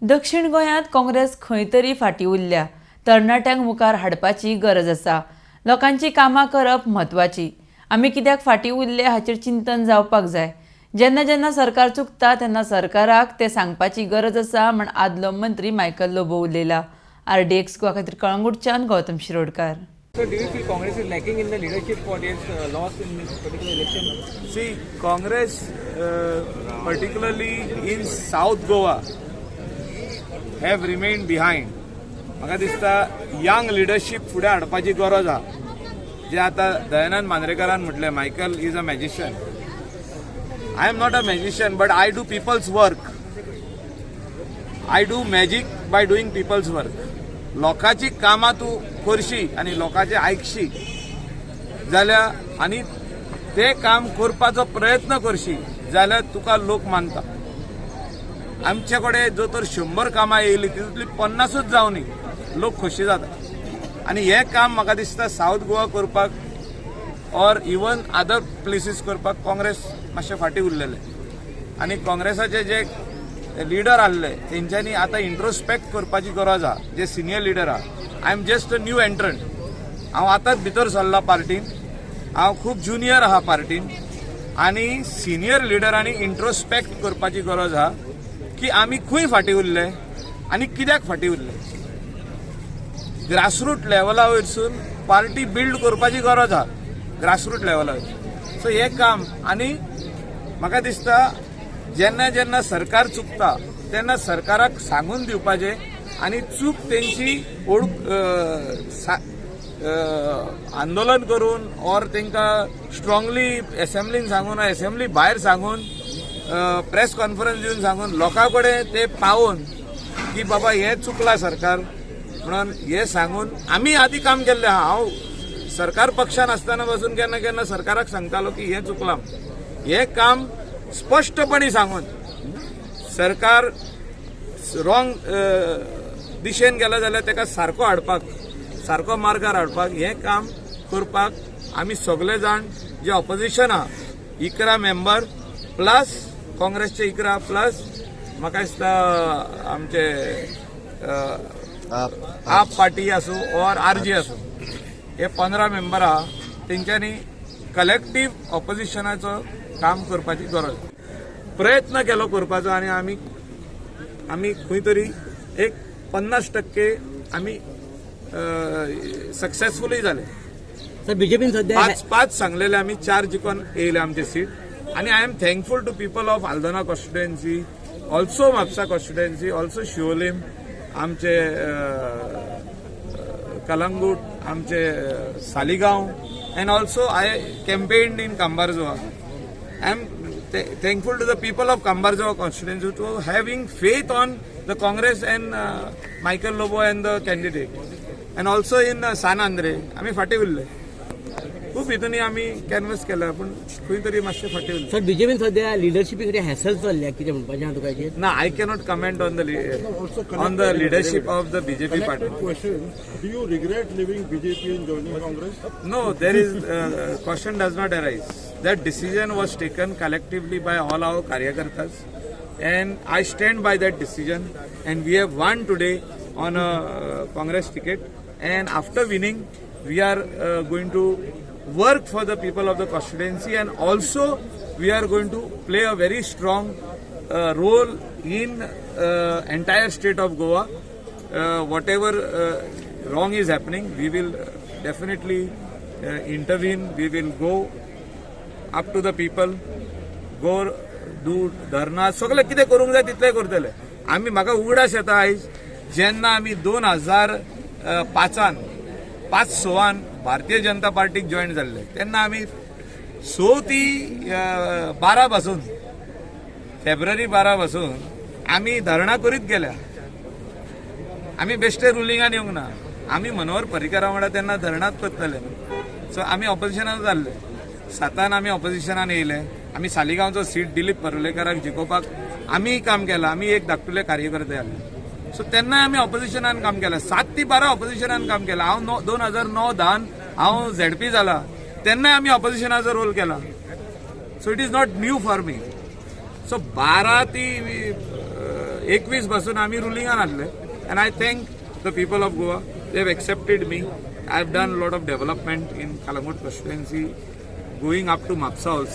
दक्षिण गोंयांत काँग्रेस खंय तरी फाटीं उरल्या. तरणाट्यांक मुखार हाडपाची गरज आसा. लोकांची कामां करप म्हत्वाची. आमी कित्याक फाटीं उरले हाचेर चिंतन जावपाक जाय. जेन्ना जेन्ना सरकार चुकता तेन्ना सरकाराक तें सांगपाची गरज आसा म्हण आदलो मंत्री मायकल लोबो उलयला. आरडीएक्स गोवा खातीर कळंगूटच्यान Gautam Shirodkar. So do you feel Congress is lacking in the leadership for its loss in this particular election? See, Congress, particularly in South Goa, have remained behind. म्हाका दिसता यंग लिडरशीप फुडें हाडपाची गरज आहा. जे आतां दयानंद मांद्रेकारान म्हटलें, Michael is a magician. I am not a magician, but I do people's work. I do magic by doing people's work. लोकांची कामां तूं करशी आनी लोकांचें आयकशी जाल्यार आनी ते काम करपाचो प्रयत्न करशी जाल्यार तुका लोक मानता. आमचे कडेन जो तर 100 कामां येयली, तितूंतली 50ूच जावनी लोक खोशी जाता. आनी हें काम म्हाका दिसता सावथ गोवा करपाक ऑर इवन अदर प्लेसीस करपाक काँग्रेस मातशें फाटीं उरलेलें. आनी काँग्रेसाचे जे लिडर आहले तेंच्यांनी आतां इंट्रोस्पेक्ट करपाची गरज आहा, जे सिनियर लिडर आहा. I am just a new entrant. हांव आतांच भितर सरला पार्टीन. हांव खूब ज्युनियर आहा पार्टीन. आनी सिनियर लिडरांनी इंट्रोस्पेक्ट करपाची गरज आहा की आमी खंय फाटीं उरले आनी कित्याक फाटीं उरले. ग्रासरूट लेवला वयरसून पार्टी बिल्ड करपाची गरज आहा, ग्रासरूट लेवला वयर. सो हें काम, आनी म्हाका दिसता जेन्ना जेन्ना सरकार चुकता तेन्ना सरकाराक सांगून दिवपाचें आनी चूक तेंची ओळख आंदोलन करून ऑर तांकां स्ट्रॉंगली एसेंब्लीन सांगून, एसेंब्ली भायर सांगून, प्रेस कॉन्फरन्स दिवन सांगून, लोकां कडेन ते पावोवन की बाबा हें चुकलां सरकार म्हणून हें सांगून. आमी आदी काम केल्लें आहा. हांव सरकार पक्षान आसतना पासून केन्ना केन्ना सरकाराक सांगतालो की हें चुकलां. हें काम स्पश्टपणी सांगून सरकार रॉंग दिशेन गेला जाल्यार ताका सारको हाडपाक, सारको मार्गार हाडपाक, हें काम करपाक आमी सगळे जाण जे ऑपोजिशन आहा, 11 मेंबर प्लस काँग्रेसचे 11 प्लस म्हाका दिसता आमचे आप पार्टी आसूं ऑर आरजी आसूं, हे 15 मेंबर आहा, तेंच्यांनी कलेक्टीव ऑपोजिशनाचो काम करपाची गरज. प्रयत्न केलो करपाचो आनी आमी आमी खंय तरी एक 50% आमी सक्सेसफुलूय जाले. सर, बीजेपीन सध्या पांच पांच सांगलेले, आमी चार जिखून येयले आमचे सीट. आनी I am thankful to people of Aldona constituency, also Mapusa constituency, also Siolim, आमचे कलंगूट, आमचे Saligao, and also I campaigned in Combarzoa. I am thankful to the people of Combarzoa constituency to having faith on the Congress and Michael Lobo and the candidate. And also in San Andre, आमी फाटीं उरले खूब. हितून आमी canvas केला, पूण खंय तरी मातशें फाटीं उरले. सर, बीजेपीन सध्या लिडरशिपी कडेन हॅसल चल्ल्या, कितें म्हणपाचें आहा तुका हेचेर? ना, I cannot comment on the leadership of the BJP party. Connected question. Do you regret leaving BJP and joining Congress? No, there is question does not arise. That decision was taken collectively by all our karyakartas, and I stand by that decision. And we have won today on a Congress ticket. And after winning, we are going to work for the people of the constituency, and also we are going to play a very strong role in entire state of Goa. Whatever wrong is happening, we will definitely intervene. We will go up to the people, go do धरना, सगळें कितें करूंक जाय तितलें करतले आमी. म्हाका उगडास येता आयज, जेन्ना आमी 2005आन, पांच सवान भारतीय जनता पार्टीक जॉयन जाल्ले, तेन्ना आमी 6 ती 12 पासून, फेब्रुवारी 12 पासून आमी धरणां करीत गेल्या. आमी बेश्टे रुलिंगान येवंक ना. आमी मनोहर पर्रीकरा वांगडा तेन्ना धरणांत करतले. सो आमी ऑपोजिशनान जाल्ले. सातान आमी ऑपोजिशनान येयले. आमी सालिगांवचो सीट दिलीप परुलेकराक जिखोवपाक आमी काम केलां. आमी एक धाकटुले कार्यकर्ते आसले. सो तेन्ना आमी ऑपोजिशनान काम केलां. 7 ती 12 ऑपोजिशनान काम केलां. हांव 2009-10 हांव झेडपी जाला, तेन्नाय आमी ऑपोजिशनाचो रोल केला. So it is not new for me. So 12 ती 21 पासून आमी रुलिंगान आसले and I thank the people of Goa, they have accepted me. I have done lot of development in Calangute constituency, going up to Mapusa also.